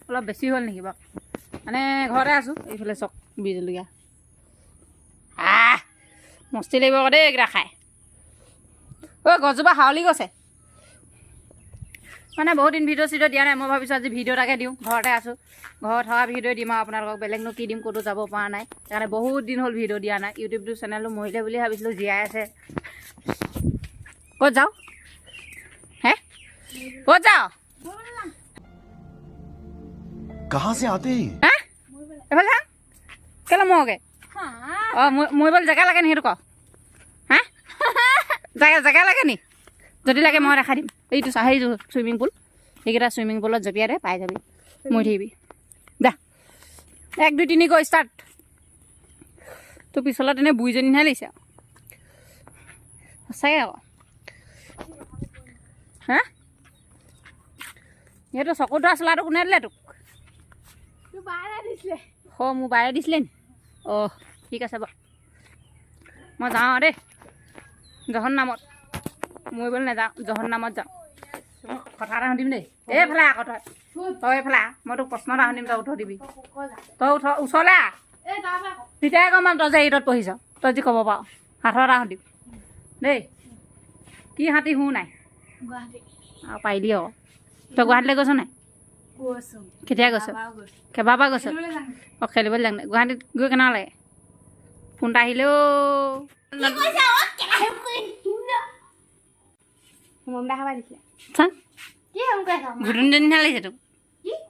অলপ বেছি হ'ল নেকি বাৰু? মানে ঘৰতে আছোঁ। এইফালে চাওক, বিহ জলকীয়া। আহ, মস্তি লাগিব আকৌ দেই এইকেইটা খাই। ঐ, গছজোপা হাউলি গৈছে। মানে বহুত দিন ভিডিঅ' চিডিঅ' দিয়া নাই। মই ভাবিছোঁ আজি ভিডিঅ' এটাকে দিওঁ। ঘৰতে আছোঁ, ঘৰত থকা ভিডিঅ' দিম আৰু আপোনালোকক। বেলেগনো কি দিম? ক'তো যাব পৰা নাই। সেইকাৰণে বহুত দিন হ'ল ভিডিঅ' দিয়া নাই। ইউটিউবটো চেনেলটো মৰিলে বুলি ভাবিছিলোঁ, জীয়াই আছে। ক'ত যাওঁ হে? ক'ত যাওঁ? कहाँ से आते हैं ये? হা, এইফালে যাওঁ কেলৈ মৰগে? অঁ, মৰিবলৈ জেগা লাগে নি, সেইটো ক। হা, জেগা লাগে নি? যদি লাগে মই দেখাই দিম। এইটো চা, সেইটো চুইমিং পুল। সেইকেইটা চুইমিং পুলত জঁপিয়াই দে, পাই যাবি, মৰি থাকিবি। যা, এক, দুই, তিনি, গৈ ষ্টাৰ্ট। তোৰ পিছলত এনেই বুঢ়ীজনীহে লাগিছে আৰু সঁচাকৈ আকৌ। হা, সেইটো চকু ধোৱা চোলাটো কোনে দিলে তোক? অঁ, মোৰ বায়ে দিছিলে নি? অঁ, ঠিক আছে বাৰু। মই যাওঁ দেই জহন নামত। মৰিবলৈ নাযাওঁ, জহন নামত যাওঁ। কথা এটা সুধিম দেই। এইফালে আকৌ তই এইফালে আহ। মই তোক প্ৰশ্ন এটা সুধিম, তই উত্তৰ দিবি। তই উঠ, ওচৰলৈ আহ। তেতিয়াই গম পাম তই যে এইটত পঢ়িছ। তই যি ক'ব পাৰ। সাঁথৰ এটা সুধিম দেই। কি হাতী শুঁ নাই? আৰু পাৰিলি আকৌ। তই গুৱাহাটীলৈ গৈছ নাই? কেতিয়া গৈছ? কেইবাৰ গৈছ? অঁ, খেলিবলৈ যাম। গুৱাহাটীত গৈ কেনেকুৱা লাগে? ফোন এটা আহিলেও। চা, ভুটুনিজনী নিচিনা লাগিছে তোক,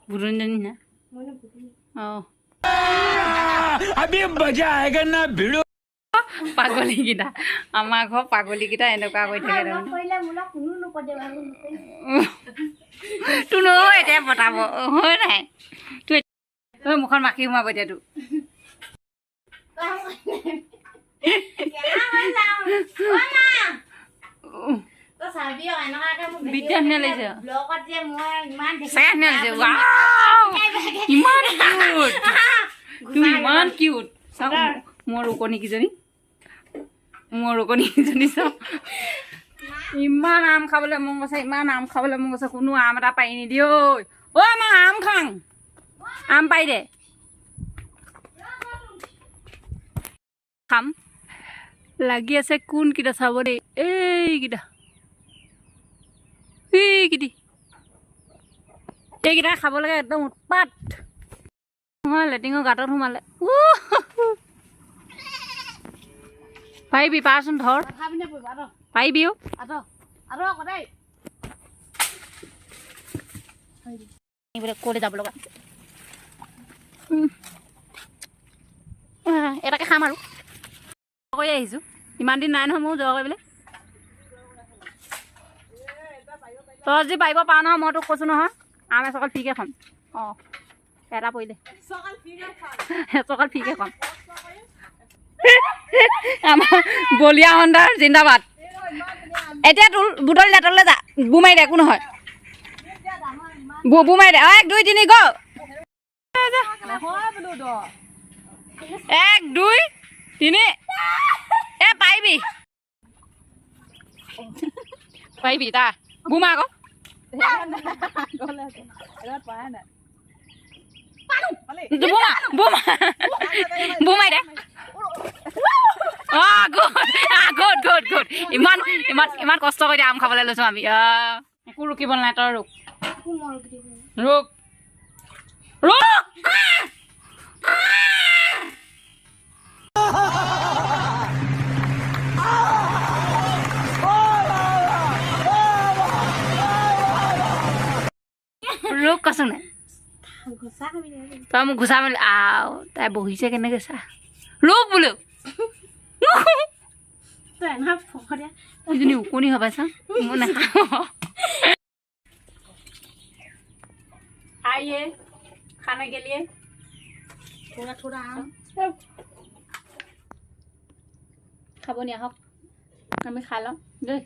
ভুটুনিজনী নিচিনা। অঁ। अभी मजा आएगा ना, भिड़ो। পাগলীকেইটা, আমাৰ ঘৰ পাগলীকেইটা এনেকুৱা কৰি থাকে তাৰমানে। তোনো এতিয়া পতাব হয় নাই? তোৰ ঐ মুখত মাখি সোমাব এতিয়া তোৰ। বিদ্যা ধুনীয়া লাগিছে, সঁচাকে ধুনীয়া লাগিছে। ৱাও, ইমান কিউট তুমি, ইমান কিউট। চাওঁ মোৰ ৰুকনিকেইজনী, মোৰ ৰুকনিকেইজনী চাওঁ। ইমান আম খাবলৈ মন গৈছে, ইমান আম খাবলৈ মন গৈছে। কোনো আম এটা পাৰি নিদিয়ে ঐ। ঐ, মই আম খাং, আম পাৰি দে, খাম। লাগি আছে কোনকেইটা চাব দেই। এইকেইটা, এইকেইটি, এইকেইটা খাব লাগে। একদম উৎপাত নহয়, লেটিঙৰ গাঁতত সোমালে। পাৰিবি, পাৰচোন, ধৰ, পাৰিবি। ক'লৈ যাব লগা? এটাকে খাম আৰু কৰি আহিছোঁ। ইমান দিন নাই নহয় মোৰ জ্বৰ কৰিবলৈ। তই যদি পাৰিব পাৰ নহয়, মই তোক কৈছোঁ নহয়, আম এচকল ফ্ৰীকে খাম। অঁ, এটা পৰিলে এচকল ফ্ৰীকে খাম। আমাৰ বলিয়া হন্দাৰ জিন্দাবাদ। এতিয়া তোল, বুটলি দে, তললৈ যা, বু মাৰি দে, একো নহয়, বু মাৰি দে। এক, দুই, তিনি, গ। এক, দুই, তিনি। এ পাৰিবি, পাৰিবি। তা বুমা আকৌ। বোমা, বোমা, বোমাই দে। অঁ, গুড, গুড, গুড, গুড। ইমান ইমান ইমান কষ্ট কৰি আম খাবলৈ লৈছোঁ আমি। একো ৰুকিব নাই। তই ৰুক, ৰুক, ৰুক। ৰুক কচোন নাই। তই মোক ঘোচা মেলি আও। তাই বহিছে কেনেকে চা। ৰুক বোলো। এইজনী ওকণি হ'ব চা, মই নাখাওঁ। आइए खाने के लिए। थोड़ा थोड़ा आम। খাব নি? আহক, আমি খাই লওঁ দেই।